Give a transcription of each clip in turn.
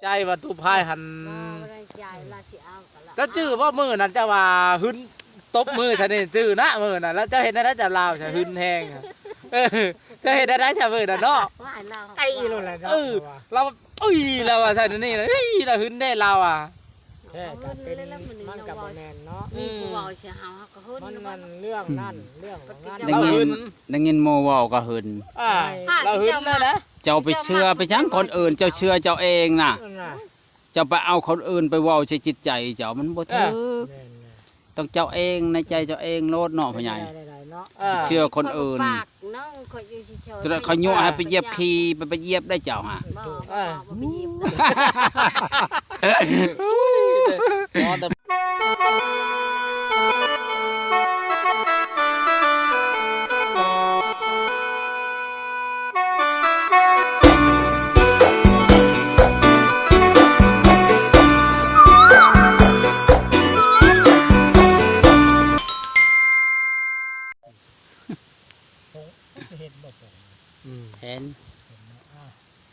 ໃຈວ່າຕູ້ພາຍຫັ້ນ ບໍ່ ບໍ່ໄດ້ໃຈ ລາວຊິເອົາກໍລາວ ເຈົ້າຈື່ບໍ່ມື້ນັ້ນເຈົ້າວ່າຫຶນ ຕົບມືຊະນີ້ ຈື່ນະມື້ນັ້ນ ແລ້ວເຈົ້າເຮັດແນວໃດ ເຈົ້າລາວຊະຫຶນແຮງ ເອີ ເຈົ້າເຮັດແນວໃດຊະມື້ນັ້ນເນາະ ວ່າລາວ ໄອ້ໂລດແຫຼະເນາະ ເອີ ລາວ ເອີຍ ລາວວ່າຊະນີ້ ເອີຍ ລາວຫຶນແດ່ລາວອະ ແທ້ກໍເປັນ ມັນກໍບໍ່ແມ່ນເນາະ ມີຜູ້ເວົ້າໃສ່ເຮົາ ເຮົາກໍຫຶນ ມັນ ມັນເລື່ອງນັ້ນເລື່ອງນັ້ນ ໄດ້ຍິນ ໄດ້ຍິນໝູ່ເວົ້າກໍຫຶນ ອ່າ ລາວຫຶນແລ້ວນະ ເຈົ້າໄປເຊື່ອໄປຫຍັງຄົນອື່ນ ເຈົ້າເຊື່ອເຈົ້າເອງນະ ເຈົ້າໄປເອົາຄົນອື່ນໄປເວົ້າໃສ່ຈິດໃຈເຈົ້າ ມັນບໍ່ຖືກ ແມ່ນໆ ຕ້ອງເຈົ້າເອງ ໃນໃຈເຈົ້າເອງໂລດເນາະ ພໍ່ໃຫຍ່ ເຊື່ອຄົນອື່ນ ເຂົາຍົວະໃຫ້ໄປຢຽບຂີ້ ໄປ ໄປຢຽບໄດ້ເຈົ້າຫາ ບໍ່ ບໍ່ ບໍ່ໄປຢຽບ ເຫັນບໍ່ ເຫັນ ເຫັນ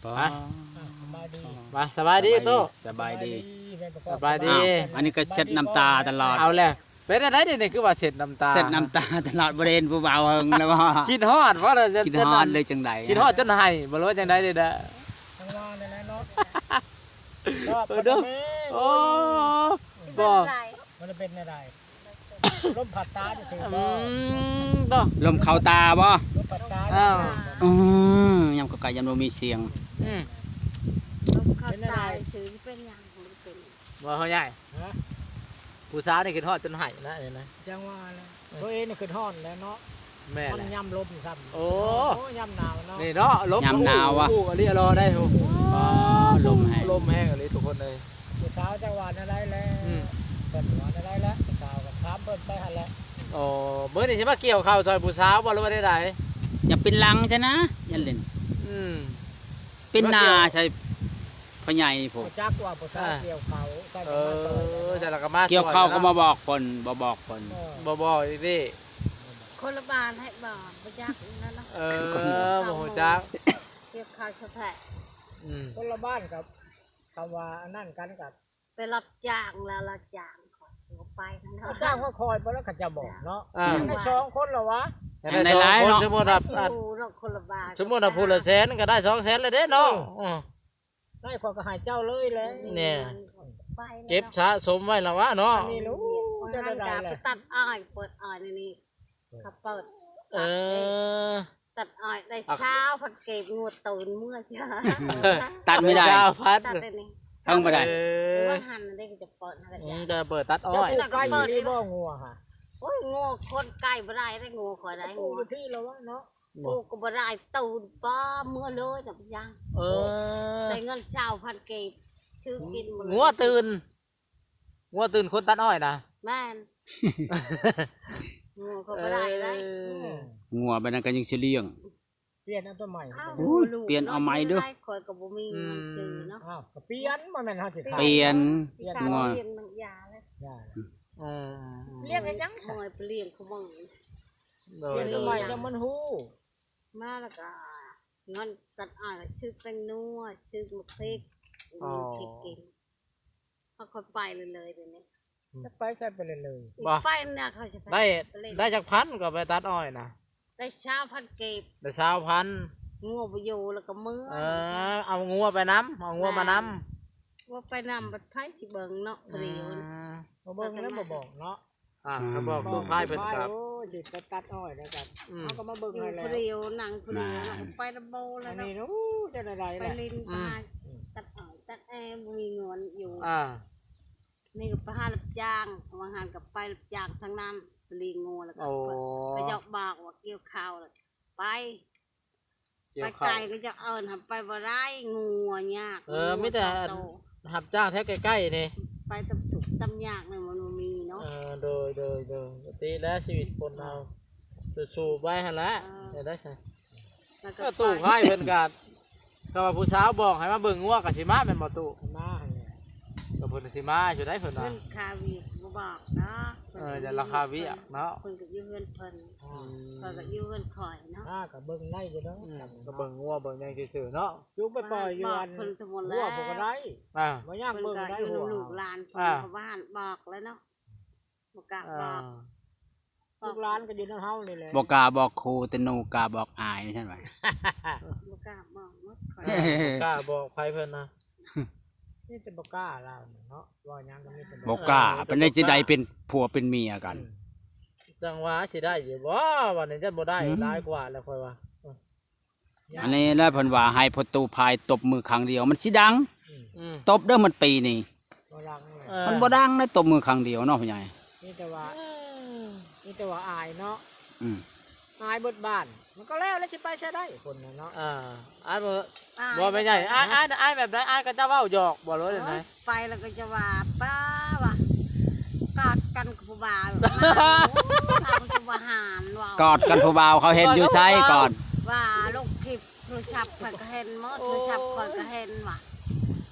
ເນາະ ອ້າວ ໄປ ສະບາຍດີ ໄປ ສະບາຍດີຕູ້ ສະບາຍດີ ສະບາຍດີ ອ້າວ ອັນນີ້ກໍເຊັດນ້ຳຕາຕະຫຼອດ ເອົາແຫຼະ ເປັນອັນໃດນີ້ ຄືວ່າເຊັດນ້ຳຕາ ເຊັດນ້ຳຕາຕະຫຼອດ ບໍ່ໄດ້ເຫັນຜູ້ບ່າວເຫິງແລ້ວບໍ່ ຄິດຮອດບໍ່ ຄິດຮອດເລີຍຈັ່ງໃດ ຄິດຮອດຈົນໄຫ້ບໍ່ ຫຼືວ່າຈັ່ງໃດນີ້ນະ ຈັ່ງວ່ານັ້ນແຫຼະເນາະ ເອີ ໂອ້ ບໍ່ ມັນເປັນແນວໃດ ລົມພັດຕາຊື່ໆ ອືມ ບໍ່ ລົມເຂົ້າຕາບໍ່ ລົມພັດຕາ ອ້າວ ອືມ ຍາມເຂົ້າໃກ້ ຍາມບໍ່ມີສຽງ ອືມ ລົມເຂົ້າຕາຊື່ ເປັນຫຍັງ ບໍ່ເຂົ້າໃຈ ຮະ ຜູ້ສາວນີ້ຄິດຮອດຈົນໄຫ້ນະ ນີ້ນະ ຈັ່ງວ່າແຫຼະ ອືມ ໂຕເອງນີ້ຄິດຮອດແລ້ວເນາະ ແມ່ນແຫຼະ ມັນຍາມລົມຊ້ຳ ໂອ້ ໂອ້ ຍາມໜາວເນາະ ນີ້ເນາະ ລົມ ຍາມໜາວວະ ອາລີອາລໍໄດ້ ໂອ້ ອໍ ລົມແຮງ ລົມແຮງອີ່ຫຼີທຸກຄົນເອີຍ ຜູ້ສາວຈັກວ່າແນວໃດແລະ ອືມ ເພິ່ນວ່າແນວໃດແລະ ຜູ້ສາວກໍຖາມເພິ່ນໄປຫັ້ນແຫຼະ ອໍ ມື້ນີ້ຊິມາກ່ຽວເຂົ້າຊ່ອຍຜູ້ສາວບໍ່ ຫຼືວ່າແນວໃດ ຢາກເປັນຫຼັງຊະນະ ຢ້ານຫຼິ້ນ ອືມ ເປັນໜ້າໃສ່ພໍ່ໃຫຍ່ພຸ້ນ ຈັກວ່າຜູ້ສາວ ອ່າ ກ່ຽວເຂົ້າ ເອີ ແລ້ວກໍມາຊ່ອຍ ກ່ຽວເຂົ້າກໍບໍ່ບອກເພິ່ນ ບໍ່ບອກເພິ່ນ ເອີ ບໍ່ບອກອີກເດ້ ຄົນລະບ້ານໃຫ້ບອກ ບໍ່ຈັກນັ້ນເນາະ ເອີ ບໍ່ຮູ້ຈັກ ກ່ຽວເຂົ້າສະແພະ ອືມ ຄົນລະບ້ານກັບ ຄຳວ່າອັນນັ້ນກັນກັບ ໄປຮັບຈ້າງແລ້ວ ຮັບຈ້າງຂ້ອຍກໍໄປນຳ ຮັບຈ້າງຂ້ອຍບໍ່ ແລ້ວເຂົາເຈົ້າບອກເນາະ ອ່າ ໄດ້ສອງຄົນແລ້ວວະ ໄດ້ຫຼາຍໆເນາະ ສົມມຸດວ່າ ຄົນລະບ້ານ ສົມມຸດວ່າຜູ້ລະແສນກໍໄດ້ສອງແສນແລ້ວເດ້ເນາະ ເອີ ເອີ ໄດ້ຂ້ອຍກໍໃຫ້ເຈົ້າເລີຍແຫຼະ ແນ່ ໄປແລ້ວ ເກັບສະສົມໄວ້ລະວະເນາະ ອັນນີ້ລູກ ເຈົ້າໄດ້ແລ້ວ ໄປຕັດອ້ອຍ ເປີດອ້ອຍນີ້ ເຂົາເປີດ ເອີ ຕັດເດ້ ຕັດອ້ອຍໄດ້ຊາວພັນກີບ ງົວຕື່ນເມືອຈ້າ ຕັດໄມ່ໄດ້ ຊາວພັນ ຕັດໄດ້ນີ້ ເພິ່ງບໍ່ໄດ້ ເອີ ວ່າຫັ້ນເດ້ ຈະເປີດຫັ້ນລະ ອືມ ຈະເປີດຕັດອ້ອຍ ເຈົ້າປູກໄກ່ຢູ່ບໍ່ ງົວຫະ ໂອ້ຍ ງົວຄົນໄກ່ບໍ່ໄດ້ເດ້ ງົວຂ້ອຍໄດ້ ງົວຢູ່ພີ້ລະວະເນາະ ປູກກໍບໍ່ໄດ້ ຕື່ນປ້າເມືອເລີຍນະ ເປັນຫຍັງ ເອີ ໄດ້ເງິນຊາວພັນກີບ ຊື້ກິນໝົດ ງົວຕື່ນ ງົວຕື່ນຄົນຕັດອ້ອຍນະ ແມ່ນ ງົວກໍບໍ່ໄດ້ເດ້ ເອີ ງົວແບບນັ້ນກໍຍັງຊິລ້ຽງ ປ່ຽນເອົາຕົວໃໝ່ ອ້າວ ໂອ້ຍ ລູກ ປ່ຽນເອົາໃໝ່ເດີ້ ຂ້ອຍກໍບໍ່ມີເງິນຊື້ເນາະ ອືມ ອ້າວ ກໍປ່ຽນ ບໍ່ແມ່ນເຮົາຊິຂາຍ ປ່ຽນ ປ່ຽນ ງົວ ປ່ຽນມັນຢາເລີຍ ຢາ ອືມ ລ້ຽງເຮັດຫຍັງຊະ ໂອ້ຍ ໄປລ້ຽງຂະເໝີ ໂດຍ ປ່ຽນຕົວໃໝ່ ໂດຍ ຍັງມັນຮູ້ ມາແລ້ວກໍເງິນຕັດອ້ອຍ ຊື້ແປ້ງນົວ ຊື້ໝາກເຜັດ ອໍ ກິນ ເຮົາຄ່ອຍໄປເລື້ອຍໆ ດຽວນີ້ ອືມ ຈະໄປໃສໄປເລື້ອຍໆ ບໍ່ ໄປນະ ເຂົາຈະໄປ ໄດ້ ໄດ້ຈັກພັນກໍໄປຕັດອ້ອຍນະ ໄດ້ຊາວພັນກີບ ໄດ້ຊາວພັນ ງົວບໍ່ຢູ່ແລ້ວກໍເມືອ ເອີ ເອົາງົວໄປນຳ ເອົາງົວມານຳ ວ່າໄປນຳບັດໃຜຊິເບິ່ງເນາະ ອືມ ຜູ້ດຽວ ມາເບິ່ງແລ້ວບໍ່ບອກເນາະ ອ່າ ອືມ ກໍບອກຕູ້ພາຍເພິ່ນກັບ ໂອ້ຍ ຊິໄປຕັດອ້ອຍແລ້ວກັນ ອືມ ເຮົາກໍມາເບິ່ງໃຫ້ແລ້ວ ຢູ່ຜູ້ດຽວ ນັ່ງຜູ້ດຽວ ແມ່ນ ໄປລະບໍ່ແລ້ວ ອັນນີ້ ເນາະ ໂອ້ຍ ຈະໄດ້ໄດ້ ໄປຫຼິ້ນ ອືມ ໄປຫາ ອືມ ຕັດອ້ອຍ ຕັດແອ ບໍ່ມີເງິນຢູ່ ອ່າ ນີ້ກໍໄປຫາຮັບຈ້າງ ວ່າຫັ້ນກໍໄປຮັບຈ້າງທັງນັ້ນ ໄປລ້ຽງງົວ ແລ້ວກໍ ໂອ້ ເຂົາເຈົ້າບອກວ່າກ່ຽວເຂົ້າ ແລ້ວໄປ ກ່ຽວເຂົ້າ ໄປໄກກໍຈະເອີ້ນຫາໄປບໍ່ໄດ້ ງົວຍາກ ເອີ ງົວ ມີແຕ່ ສອງໂຕ ຮັບຈ້າງແຖວໃກ້ໆນີ້ ໄປຕຳທຸກຕຳຍາກນີ້ມັນບໍ່ມີເນາະ ເອີ ໂດຍ ໂດຍ ໂດຍ ປົກກະຕິແຫຼະ ຊີວິດຄົນເຮົາ ສູ້ໆໄປຫັ້ນແຫຼະ ເອີ ໄດ້ຊະ ແລ້ວກໍ ຕູ້ພາຍເພິ່ນກໍ ກໍວ່າຜູ້ສາວບອກໃຫ້ມາເບິ່ງງົວກໍຊິມາແມ່ນບໍ່ຕູ້ ມາຫັ້ນແຫຼະ ກໍເພິ່ນຊິມາຢູ່ໃດເພິ່ນວ່າ ເງິນຄ່າວຽກບໍ່ບອກເນາະ. ເອີ ຢ້ານລາວຄາວຽກເນາະ. ເພິ່ນກໍຢູ່ເຮືອນເພິ່ນ ອືມ ຂ້ອຍກໍຢູ່ເຮືອນຂ້ອຍເນາະ. ອ່າ ກໍເບິ່ງໄດ້ຢູ່ເນາະ. ອືມ ກໍເບິ່ງງົວເບິ່ງຫຍັງຊື່ໆເນາະ. ຢູ່ໄປປ່ອຍຢູ່ອັນ ເພິ່ນສະໝົນແລ້ວ ຫົວບໍ່ກໍໄດ້. ອ່າ ບໍ່ຍາກເບິ່ງໄດ້ ເພິ່ນກໍຢູ່ນຳລູກຫຼານເພິ່ນ ອ່າ ກໍບໍ່ທັນບອກແລ້ວເນາະ. ບໍ່ກ້າບອກ ອ່າ ລູກຫຼານກໍຢູ່ນຳເຮົານີ້ແຫຼະ. ບໍ່ກ້າບອກຄູ ແຕ່ໜູກ້າບອກອາຍ ຊັ້ນວ່າ. ບໍ່ກ້າບອກໝົດຂ້ອຍ ບໍ່ກ້າບອກໃຜເພິ່ນນະ. ມີແຕ່ບໍ່ກ້າລາວເນາະ ເວົ້າຫຍັງກໍມີແຕ່ບໍ່ກ້າ. ເອີ ປານໃດຊິໄດ້ເປັນຜົວເປັນເມຍກັນ. ອືມ ຈັ່ງວ່າຊິໄດ້ຢູ່ບໍ່ ບັດນີ້ ຢ້ານບໍ່ໄດ້ ອືມ ຫຼາຍກວ່າແລ້ວຂ້ອຍວ່າ. ເອີ ອັນນີ້ແຫຼະເພິ່ນວ່າໃຫ້ພໍ່ຕູ້ພາຍຕົບມືຄັ້ງດຽວມັນຊິດັງ. ອືມ ຕົບເດີມັນປີນີ້ ບໍ່ດັງເລີຍ. ເອີ ມັນບໍ່ດັງນະ ຕົບມືຄັ້ງດຽວເນາະພໍ່ໃຫຍ່. ມີແຕ່ວ່າ ອືມ ມີແຕ່ວ່າອາຍເນາະ. ອືມ ອາຍເບິດບ້ານ ມັນກໍແລ້ວ ແລ້ວຊິໄປໃສໄດ້ຄົນນະເນາະ. ອ່າ ອາຍບໍ່ ອາຍ ບໍ່ແມ່ໃຫຍ່ ອາຍ ອາຍ ອາຍແບບໃດ? ອາຍກໍຈະເວົ້າຫຍອກບໍ່ ຫຼືວ່າຈັ່ງໃດ? ໄປແລ້ວກໍຈະວ່າ ປ້າວ່າ ກອດກັນກັບຜູ້ບ່າວ ນາງ ໂອ້ຍ ເຂົາກໍຈະວ່າຫານເວົ້າ ກອດກັນຜູ້ບ່າວ ເຂົາເຫັນຢູ່ໃສກ່ອນ? ວ່າລົງຄລິບ ໂທລະສັບຂ້ອຍກໍເຫັນໝົດ ໂທລະສັບຂ້ອຍກໍເຫັນວ່າ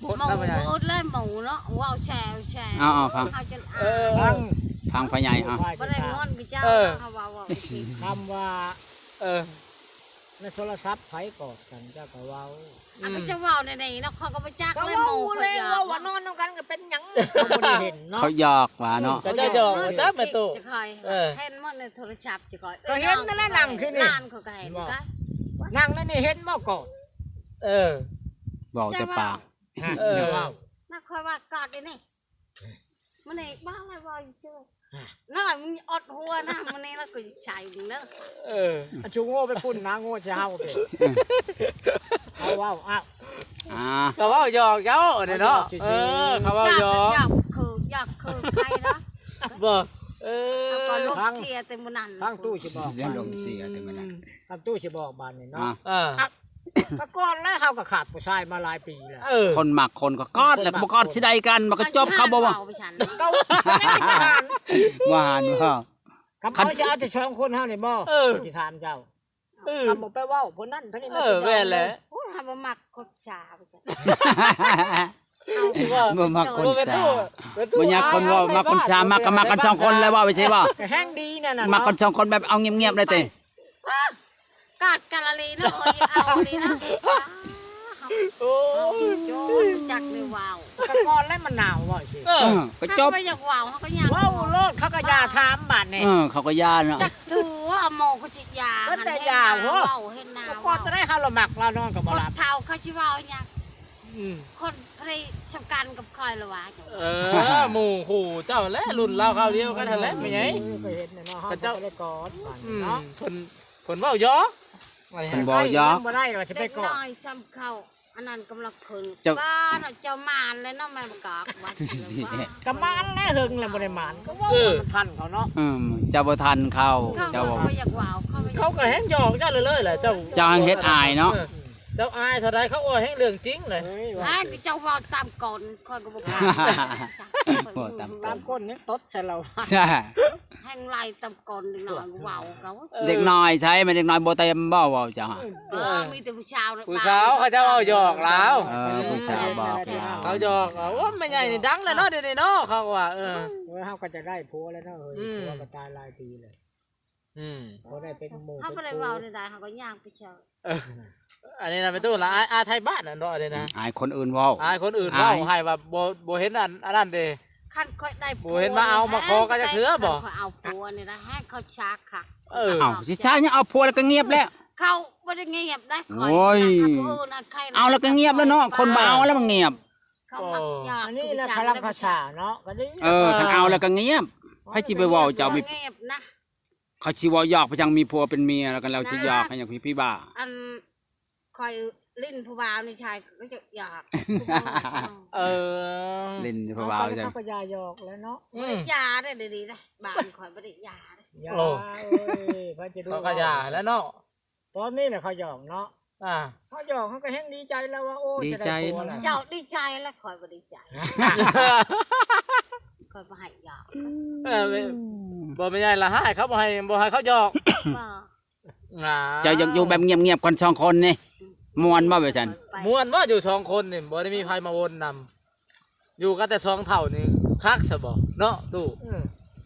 ໝູ່ ໝູ່ແຫຼະໝູ່ເນາະ ເວົ້າແຊວໆ ເອົາໆ ຟັງ ເຮົາຈົນອາຍ ເອີ ຟັງ ຟັງພໍ່ໃຫຍ່ ເອົາ ບໍ່ໄດ້ເງິນກັບເຈົ້າ ເອີ ເຮົາເວົ້າ ເວົ້າ ຄຳວ່າ ເອີ ໃນໂທລະສັບໃຜກອດກັນເຈົ້າກໍເວົ້າ. ອືມ ອາ ກໍຈະເວົ້າແນວນີ້ເນາະ ຂ້ອຍກໍບໍ່ຈັກ ກໍເວົ້າແລ້ວ ໝູ່ຂ້ອຍຢາກ ເວົ້າວ່ານອນນຳກັນກໍເປັນຫຍັງ ເຂົາບໍ່ໄດ້ເຫັນເນາະ ເຂົາຢອກວ່າເນາະ ອືມ ເຂົາຢອກ ເຈົ້າແມ່ຕູ້ ເອີ ເຫັນໝົດໃນໂທລະສັບ ຂ້ອຍເຫັນນັ້ນແຫຼະ ນັ່ງຄືນີ້ ຫຼານຂ້ອຍກໍເຫັນ ນັ່ງນັ້ນນີ້ເຫັນບໍ່ກອດ? ເອີ ເວົ້າແຕ່ປາກ ເອີ ຢ່າເວົ້າ ນັກຂ້ອຍວ່າກອດອີນີ້ ມື້ນີ້ບໍ່ໄດ້ເວົ້າຢູ່ ນ້ອຍ ມຶງອົດຫົວນະ ມື້ນີ້ລະກູຊິໃສ່ມຶງເດີ. ເອີ ອັນຊູໂງ່ໄປພຸ້ນນະ ໂງ່ຊິເຮົາເດ້ ເຮົາເວົ້າ ເອົາ ອ່າ ເຂົາເວົ້າຢອກເຈົ້າເດ້ເນາະ ເອີ ເຂົາເວົ້າຢອກ ຢອກຄື ຢອກຄືໃຜເນາະ ບໍ່ ເອີ ເຂົາກໍລົມເຊຍແຕ່ມື້ນັ້ນ ຟັງຕູ້ຊິບອກ ສຽງລົມເຊຍແຕ່ມື້ນັ້ນ ອືມ ຄັນຕູ້ຊິບອກບາດນີ້ເນາະ ອ່າ ອ່າ ກໍກ່ອນແລ້ວ ເຮົາກໍຂາດຜູ້ຊາຍມາຫຼາຍປີແລ້ວ ເອີ ຄົນມັກຄົນກໍກອດແລ້ວ ບໍ່ກອດຊິໄດ້ກັນ ມັນກໍຈົບ ເຂົາບໍ່ວ່າ ເຂົາຍັງບໍ່ຫານ ບໍ່ຫານບໍ່ ຄັນເຮົາຊິເອົາແຕ່ສອງຄົນເຮົານີ້ບໍ່ ເອີ ຊິຖາມເຈົ້າ ເອີ ຄັນບໍ່ໄປເວົ້າຜູ້ນັ້ນຜູ້ນີ້ ເອີ ແມ່ນແຫຼະ ໂອ້ຍ ເຮົາບໍ່ມັກຄົນຊາ ບໍ່ມັກຄົນຊາ ບໍ່ຢາກຄົນເວົ້າ ມັກຄົນຊາ ມັກກໍມັກກັນສອງຄົນແລ້ວ ເວົ້າໄປຊິບໍ່ ກໍແຮງດີແນວນັ້ນ ມັກກັນສອງຄົນແບບເອົາງຽບໆໄດ້ຕິ ກາດກາລະລີເນາະ ເອີຍ ເອົາລີເນາະ ໂອ້ຍ ຈັກໄດ້ເວົ້າ ກະກ່ອນແລ້ວມັນໜາວເວົ້າຊິ ເອີ ເອີ ກະຈົບ ເຮົາກໍຢາກເວົ້າ ເຮົາກໍຢາກເວົ້າໂລດ ເຂົາກໍຢ່າຖາມບາດນີ້ ເອີ ເຂົາກໍຢ່າເນາະ ຈັກຖືວ່າເອົາໂມກໍຊິຢ່າ ກໍແຕ່ຢ່າ ເວົ້າເຫັນໜ້າ ກໍກ່ອນຈະໄດ້ເຮົາລະມັກລາວນອນກໍບໍ່ຫຼັບ ເຖົ້າເຂົາຊິເວົ້າຫຍັງ ອືມ ຄົນໄປສຳກັນກັບຂ້ອຍລະວ່າ ເອີ ໝູ່ຄູ່ເຈົ້າແຫຼະ ລຸ້ນລາວຄາວດຽວກັນຫັ້ນແຫຼະ ແມ່ໃຫຍ່ ເອີ ກໍເຫັນແຫຼະເນາະ ເຮົາກໍບໍ່ໄດ້ກອດ ອືມ ເພິ່ນ ເພິ່ນເວົ້າຢອກ ເພິ່ນເວົ້າຢອກ ບໍ່ໄດ້ວ່າຊິໄປກອດ ເດັກນ້ອຍຊ່ຳເຂົາ ອັນນັ້ນກຳລັງຂຶ້ນ ເຈົ້າ ວ່າເນາະ ເຈົ້າໝານແລ້ວເນາະ ແມ່ນບໍ່ກອກ ວ່າ ກະໝານແລ້ວ ເຫິງແລ້ວບໍ່ໄດ້ໝານ ກໍເວົ້າ ເອີ ມັນທັນເຂົາເນາະ ອືມ ເຈົ້າບໍ່ທັນເຂົາ ເຂົາ ເຈົ້າ ເຂົາບໍ່ຢາກເວົ້າ ເຂົາບໍ່ຢາກ ເຂົາກໍແຮງຢອກເຈົ້າເລີຍໆແຫຼະ ເຈົ້າ ເຈົ້າແຮງເຮັດອາຍເນາະ ເອີ ເຈົ້າອາຍເທົ່າໃດ ເຂົາເວົ້າແຮງເລື່ອງຈິງເລີຍ ເອີຍ ອາຍ ເຈົ້າເວົ້າຕາມກ່ອນ ຂ້ອຍກໍບໍ່ກ້າ ເວົ້າຕາມ ຕາມກົ້ນຍັງຕົດໃສ່ລາວ ແຮງໄລ່ຕຳກ່ອນເດັກນ້ອຍເວົ້າເຂົາ ເອີ ເດັກນ້ອຍໃສ ແມ່ນເດັກນ້ອຍບໍ່ເຕັມບໍ່ເວົ້າເຈົ້າຫະ ເອີ ມີແຕ່ຜູ້ຊາວ ຜູ້ຊາວເຂົາເຈົ້າເວົ້າຢອກລາວ ເອີ ຜູ້ຊາວບອກລາວ ເຂົາຢອກ ໂອ້ ແມ່ໃຫຍ່ນີ້ດັງແລ້ວເນາະ ດຽວນີ້ເນາະ ເຂົາວ່າ ເອີ ເອີ ເຮົາກໍຈະໄດ້ຜົວແລ້ວເນາະ ເອີຍ ອືມ ຜົວກໍຕາຍຫຼາຍປີແລ້ວ ອືມ ບໍ່ໄດ້ເປັນໝູ່ ເຮົາບໍ່ໄດ້ເວົ້າແນວໃດ ເຮົາກໍຍ່າງໄປເຊີ ເອີ ອັນນີ້ນະ ແມ່ຕູ້ລະ ອາຍ ອາຍໄທບ້ານນັ້ນເນາະ ອັນນີ້ນະ ອາຍຄົນອື່ນເວົ້າ ອາຍຄົນອື່ນເວົ້າ ອາຍ ໃຫ້ວ່າບໍ່ ບໍ່ເຫັນອັນ ອັນນັ້ນເດ້ ຄັນຂ້ອຍໄດ້ຜົວ ບໍ່ເຫັນມາເອົາມາຂໍກັນຈັກເທື່ອບໍ່ ຄັນຂ້ອຍເອົາຜົວນີ້ນະ ໃຫ້ເຂົາຊາກຄັກ ເອີ ເອົ້າ ຊິຊາກຫຍັງ ເອົາຜົວແລ້ວກໍງຽບແລ້ວ ເຂົາບໍ່ໄດ້ງຽບໄດ ໂອ້ຍ ເອົາແລ້ວກໍງຽບແລ້ວເນາະ ຄົນບໍ່ເອົາແລ້ວມັນງຽບ ເຂົາມັກຢາກ ອັນນີ້ລະ ຄື ຄັນລະພາສາເນາະ ກໍດີ ເອີ ຄັນເອົາແລ້ວກໍງຽບ ໃຜຊິໄປເວົ້າເຈົ້າ ງຽບນະ ເຂົາຊິເວົ້າຢອກໄປຈັ່ງມີຜົວເປັນເມຍ ແລ້ວກໍແລ້ວຊິຢອກໃຫ້ຫຍັງພີ່ບ້າ ອັນຂ້ອຍຫຼິ້ນຜູ້ບ່າວນີ້ຊາຍກໍຢາກ ເອີ ຫຼິ້ນຜູ້ບ່າວ ເຂົາກໍຢ່າຢອກແລ້ວເນາະ ອືມ ຢ່າໄດ້ດີໆ ບ້ານຂ້ອຍບໍ່ໄດ້ຢ່າເດ້ ຢ່າ ໂອ້ຍ ໃຜຈະດູ ເຂົາກໍຢ່າແລ້ວເນາະ ຕອນນີ້ແຫຼະເຂົາຢອກເນາະ ອ່າ ເຮົາຢອກເຮົາກໍແຮງດີໃຈແລ້ວວ່າ ໂອ້ ຈະໄດ້ຜົວແລ້ວ ເຈົ້າດີໃຈແລ້ວ ຂ້ອຍບໍ່ດີໃຈ ຂ້ອຍບໍ່ໃຫ້ຢອກ ເອີ ບໍ່ແມ່ນໃຫຍ່ລະ ໃຫ້ເຂົາບໍ່ໃຫ້ ບໍ່ໃຫ້ເຂົາຢອກ ບໍ່ ອ່າ ເຈົ້າຢາກຢູ່ແບບງຽບໆກັນສອງຄົນນີ້ ມ່ວນບໍ່ແບບຊັ້ນ ມ່ວນບໍ່ຢູ່ສອງຄົນນີ້ ບໍ່ໄດ້ມີໃຜມາວົນນຳ ຢູ່ກັນແຕ່ສອງເຖົ້ານີ້ຄັກຊະບໍ່ເນາະຕູ້? ເອີ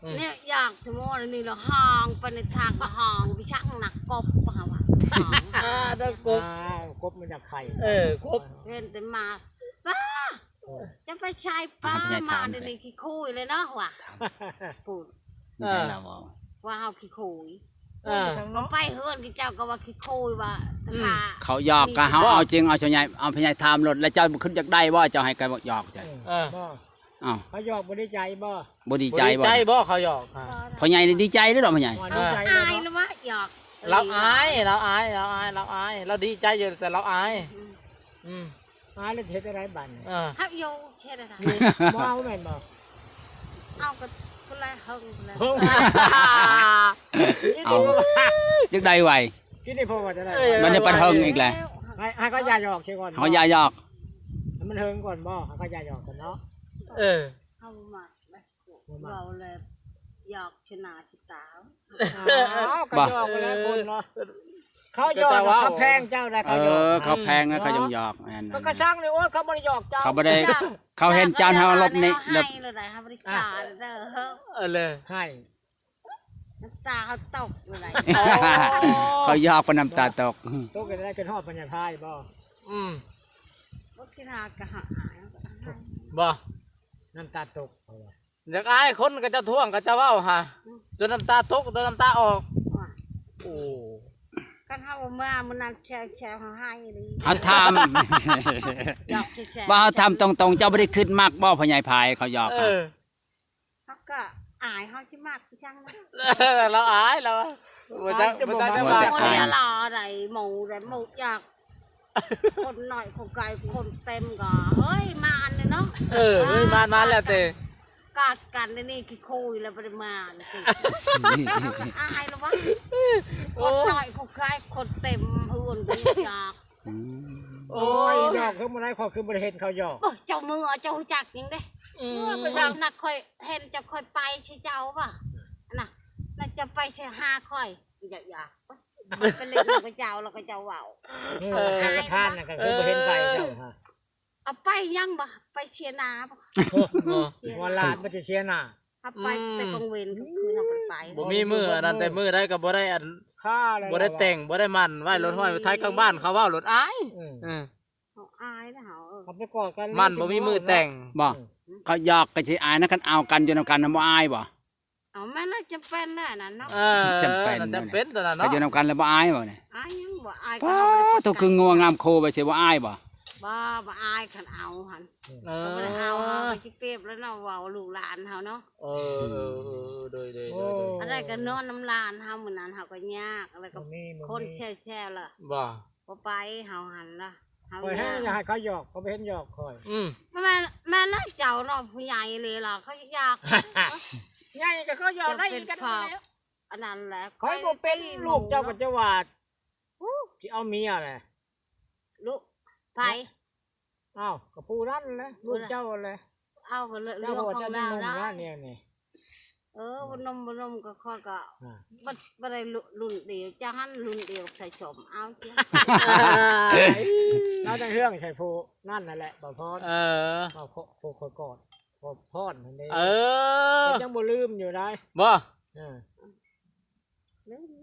ອືມ ນີ້ຢາກສະໝໍນີ້ລະ ຮ້ອງໄປໃນທາງກໍຮ້ອງ ໄປຊັກໜັກກົບເຮົາວ່າ ຮ້ອງ ອ່າ ແລ້ວກົບ ອ່າ ກົບມັນຢາກໄຂ່ ເອີ ກົບ ເຫັນແຕ່ໝາ ປ້າ ເອີ ຈະໄປໃສປ້າ ໝາດຽວນີ້ຂີ້ຄຸຍເລີຍເນາະວ່າ ພຸ້ນ ເອີ ໄດ້ລະເວົ້າ ວ່າເຮົາຂີ້ຄຸຍ ເອີ ໄປເຮືອນເຂົາເຈົ້າກໍວ່າຂີ້ຄຸຍວ່າ ອືມ ເຂົາຢອກກໍເຮົາເອົາຈິງເອົາສ່ວນໃຫຍ່ ເອົາພະຍາຍຖາມໂລດ ແລ້ວເຈົ້າຂຶ້ນຢາກໄດ້ບໍ່ ເຈົ້າໃຫ້ກໍຢອກເຈົ້າ ເອີ ເອີ ອ້າວ ເຂົາຢອກບໍ່ດີໃຈບໍ່? ບໍ່ດີໃຈບໍ່? ບໍ່ດີໃຈບໍ່ເຂົາຢອກ? ພໍ່ໃຫຍ່ນີ້ດີໃຈເດ້ດອກພໍ່ໃຫຍ່ ອໍ ດີໃຈເລີຍເນາະ ອາຍລະວະ ຢອກ ລາວອາຍ ລາວອາຍ ລາວອາຍ ລາວອາຍ ລາວດີໃຈຢູ່ ແຕ່ລາວອາຍ ອືມ ອືມ ອາຍແລ້ວຊິເຮັດຈັ່ງໃດບັດນີ້? ເອີ ເຮົາຢູ່ເຮັດຈັ່ງໃດ? ບໍ່ເອົາແມ່ນບໍ່? ເອົາກໍຜູ້ລະເຫິງພຸ້ນແຫຼະ ເອົາ ຈັ່ງໃດໄວ ທີ່ນີ້ພໍວ່າຈັ່ງໃດ? ເອີ ມັນຍັງປະເທິງອີກແຫຼະ ໃຫ້ ໃຫ້ເຂົາຢ່າຢອກເສຍກ່ອນ ເຮົາຢ່າຢອກ ໃຫ້ມັນເຫິງກ່ອນບໍ່? ໃຫ້ເຂົາຢ່າຢອກກ່ອນເນາະ ເອີ ເຮົາບໍ່ມັກນະ ບໍ່ມັກ ເວົ້າແລ້ວຢອກຊະໜາຊິຕາຍ ອ້າວ ກໍຢອກໄປແລ້ວຄົນເນາະ ເຂົາຢອກ ເຂົາແພງເຈົ້າໄດ໋ ເຂົາຢອກ ເອີ ເຂົາແພງນະ ເຂົາຈັ່ງຢອກ ແມ່ນ ມັນກໍຊ່າງນີ້ ໂອ້ຍ ເຂົາບໍ່ໄດ້ຢອກເຈົ້າ ເຂົາບໍ່ໄດ້ ເຂົາເຫັນເຈົ້າເຮົາລົບນີ້ ເອີ ເອີ ໃຫ້ ນ້ຳຕາເຮົາຕົກຢູ່ໃດ ເຂົາຢອກເພິ່ນນ້ຳຕາຕົກ ຕົກໄດ້ ຂຶ້ນຮອດພະຍາໄທບໍ່? ອືມ ບໍ່ຄິດຫາກະຫາ ບໍ່ ນ້ຳຕາຕົກ ເຂົາວ່າ ຢາກອາຍຄົນ ເຂົາເຈົ້າທ້ວງ ເຂົາເຈົ້າເວົ້າຫາ ຈົນນ້ຳຕາຕົກ ຈົນນ້ຳຕາອອກ ໂອ້ ຄັນເຮົາບໍ່ມາມື້ນັ້ນແຊວໆ ເຮົາໃຫ້ອີ່ຫຼີ ເຮົາຖາມ ຢອກແຊວໆ ວ່າເຮົາຖາມຕົງໆ ເຈົ້າບໍ່ໄດ້ຄິດມັກບໍ່ ພໍ່ໃຫຍ່ພາຍ ເຂົາຢອກ ເອີ ເຮົາກໍອາຍ ເຮົາຊິມັກອີ່ຫຍັງນະ ເອີ ລາວອາຍລາວ ບໍ່ຈັກ ບໍ່ຈັກ ບໍ່ຈັກ ອາຍ ລາວໄດ້ໝູ່ໄດ້ໝູ່ຢາກ ຄົນໜ້ອຍຄົນໄກ ຄົນເຕັມກໍ ເຮີ້ຍ ມາອັນນີ້ເນາະ ເອີ ເຮີ້ຍ ມາ ມາແລ້ວເຕະ ກາດກັນນີ້ຂີ້ຄຸຍແລ້ວບໍ່ໄດ້ມານີ້ຕິ ເຮົາກໍອາຍລະວະ ຄົນໜ້ອຍຄົນໄກ ຄົນເຕັມເຮືອນກໍຢາກ ອືມ ໂອ້ຍ ຢອກຄືບໍ່ໄດ້ ຂ້ອຍຄືບໍ່ໄດ້ເຫັນເຂົາຢອກ ໂອ້ຍ ເຈົ້າເມືອ ເຈົ້າຮູ້ຈັກຫຍັງເດ້ ອືມ ເມືອໄປທາງນັ້ນ ຂ້ອຍເຫັນເຈົ້າ ຂ້ອຍໄປຊິເຈົ້າວ່າ ອັນນະ ນັ້ນເຈົ້າໄປຊິຫາຂ້ອຍ ຢາກ ຢາກ ໄປເຫຼັ້ນນຳເຂົາເຈົ້າ ແລ້ວເຂົາເຈົ້າເວົ້າ ເອີ ປະທານນະກໍຄືບໍ່ເຫັນໄປເຈົ້າຫາ ເອົາໄປຫຍັງບໍ່ ໄປເສຍໜ້າບໍ່ ໂອ້ ວ່າຫຼານມັນຊິເສຍໜ້າ ເຮົາໄປ ອືມ ແຕ່ກາງເວັນກາງຄືນເຮົາບໍ່ໄດ້ໄປ ບໍ່ມີມື້ອັນນັ້ນ ແຕ່ມື້ໃດກໍບໍ່ໄດ້ອັນ ຂ້າແລ້ວ ບໍ່ໄດ້ແຕ່ງ ບໍ່ໄດ້ໝັ້ນ ໄວ້ລົດຫ້ອຍໄວ້ທ້າຍ ຂ້າງບ້ານເຂົາເວົ້າໂລດອາຍ ອືມ ເອີ ເຮົາອາຍນະເຮົາ ເອີ ເຂົາໄປກອດກັນ ມັນບໍ່ມີມື້ແຕ່ງ ບໍ່ ອືມ ເຂົາຢອກກໍຊິອາຍນະ ຄັນເອົາກັນຢູ່ນຳກັນນະບໍ່ອາຍບໍ່? ເອົາ ມັນໜ້າຈຳເປັນແລ້ວນັ້ນເນາະ ເອີ ຈຳເປັນ ຈຳເປັນຕອນນັ້ນເນາະ ກໍຢູ່ນຳກັນແລ້ວບໍ່ອາຍບໍ່ນີ້? ອາຍຫຍັງ ບໍ່ອາຍ ປາດ ກໍເຮົາບໍ່ໄດ້ໄປ ໂຕຄືງົວງາມໂຄໄປຊິບໍ່ອາຍບໍ່? ບໍ່ ບໍ່ອາຍ ຄັນເອົາຫັ້ນ ເອີ ກໍບໍ່ໄດ້ເອົາ ເຮົາກໍຊິປຽບແລ້ວເນາະ ເວົ້າລູກຫຼານເຮົາເນາະ ເອີ ເອີ ເອີ ໂດຍ ໂດຍ ໂດຍ ໂອ້ ອັນໃດກໍນອນນຳຫຼານເຮົາ ມື້ນັ້ນເຮົາກໍຍາກ ແລ້ວກໍ ບໍ່ມີ ບໍ່ມີ ຄົນແຊວໆ ລະ ບໍ່ ບໍ່ໄປເຮົາຫັ້ນລະ ເຮົາ ຂ້ອຍແຮງຢາກໃຫ້ເຂົາຢອກ ເຂົາບໍ່ເຫັນຢອກຂ້ອຍ ອືມ ແມ່ນ ແມ່ນລະເຈົ້າເນາະ ຜູ້ໃຫຍ່ເລີຍລະ ເຂົາຢາກ ໃຫຍ່ກໍເຂົາຢອກໄດ້ອີກກັນແລ້ວ ອັນນັ້ນແຫຼະ ຂ້ອຍບໍ່ເປັນລູກເຈົ້າກໍຈະວ່າ ຊິເອົາເມຍແຫຼະ ລູກໃຜ? ອ້າວ ກໍຜູ້ນັ້ນແຫຼະ ລູກເຈົ້າແຫຼະ ເອົາກໍເລື່ອງຂອງລາວໄດ້ ແນວນີ້ ເອີ ບໍ່ໜຸ່ມ ບໍ່ໜຸ່ມກໍຂ້ອຍກໍ ອ່າ ບໍ່ ບໍ່ໄດ້ລຸ້ນ ລຸ້ນດຽວ ເຈົ້າຫັ້ນລຸ້ນດຽວໃສ່ສົມ ເອົາ ລາວຈັ່ງເຮືອງໃສ່ຜູ້ນັ້ນນັ້ນແຫຼະ ບໍ່ພອນ ເອີ ເອົາຜູ້ຂ້ອຍກອດ ບໍ່ພອນຫັ້ນເດ້ ເອີ ຍັງບໍ່ລືມຢູ່ໃດ໋ ບໍ່ ເອີ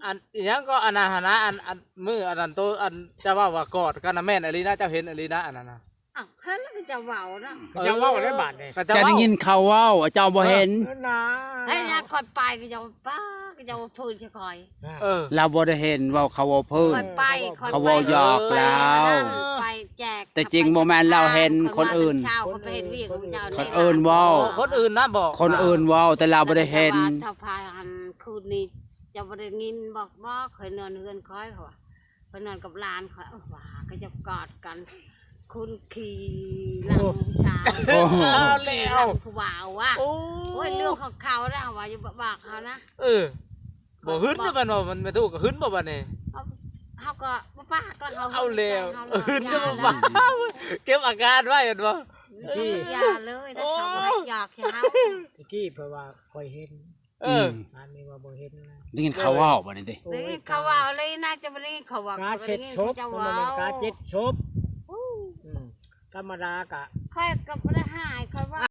ອັນອີຫຍັງກໍອັນນັ້ນຫັ້ນນະ ອັນ ອັນມື້ອັນນັ້ນໂຕ ອັນເຈົ້າເວົ້າວ່າກອດກັນນະ ແມ່ນອີ່ຫຼີນະ ເຈົ້າເຫັນອີ່ຫຼີນະ ອັນນັ້ນນະ ອ້າວ ເຫັນແລ້ວກໍເຈົ້າເວົ້ານະ ເຈົ້າເວົ້າໄດ້ບາດນີ້ ເຈົ້າໄດ້ຍິນເຂົາເວົ້າ ເຈົ້າບໍ່ເຫັນ ເອີ ນະ ໃຫ້ຍາມຂ້ອຍໄປກໍເຈົ້າປ້າ ກໍເຈົ້າວ່າພື້ນໃສ່ຂ້ອຍ ເອີ ລາວບໍ່ໄດ້ເຫັນ ເວົ້າເຂົາເວົ້າພື້ນ ຂ້ອຍໄປ ເຂົາເວົ້າຢອກລາວ ໄປແຈກ ແຕ່ຈິງບໍ່ແມ່ນລາວເຫັນ ຄົນອື່ນ ເຈົ້າກໍໄປເຮັດວຽກຂອງເຈົ້າ ຄົນອື່ນເວົ້າ ຄົນອື່ນນະ ບໍ່ ຄົນອື່ນເວົ້າ ແຕ່ລາວບໍ່ໄດ້ເຫັນ ແຕ່ວ່າເຈົ້າພາອັນຄືນນີ້ ເຈົ້າບໍ່ໄດ້ຍິນບໍ ບໍ່ ຂ້ອຍນອນເຮືອນຂ້ອຍ ເຂົາວ່າ ຂ້ອຍນອນກັບຫຼານຂ້ອຍ ເອີ ວ່າ ເຂົາເຈົ້າກອດກັນ ຄຸນຂີ່ຫຼັງຜູ້ຊາຍ ໂອ້ໂຫ ຂີ່ຫຼັງຜູ້ບ່າວວ່າ ໂອ້ຍ ເລື່ອງຂອງເຂົານະ ວ່າຢູ່ບອກເຮົານະ ເອີ ບໍ່ຫຶງເດ້ ມັນວ່າ ມັນ ແມ່ຕູ້ກໍຫຶງບໍ່ບັດນີ້ ເຮົາ ເຮົາກໍບໍ່ປາກ ກໍເຮົາ ເອົາແລ້ວ ຫຶງບໍ່ປາກ ເກັບອາການໄວ້ແມ່ນບໍ່ ຢ່າເລີຍນະ ເຂົາບໍ່ຢາກໃຫ້ເຮົາ ຕະກີ້ເພິ່ນວ່າຂ້ອຍເຫັນ ເອີ ອືມ ອັນນີ້ວ່າບໍ່ເຫັນນະ ໄດ້ຍິນເຂົາເວົ້າບັດນີ້ຕິ ໄດ້ຍິນເຂົາເວົ້າເລີຍນະ ຈະບໍ່ໄດ້ຍິນເຂົາເວົ້າ ກາເຊັດສົບ ເຂົາບໍ່ໄດ້ຍິນເຂົາເຈົ້າເວົ້າ ກາເຈັດສົບ ອືມ ທຳມະດາກະ ຂ້ອຍກໍບໍ່ໄດ້ຫາຍ ຂ້ອຍວ່າ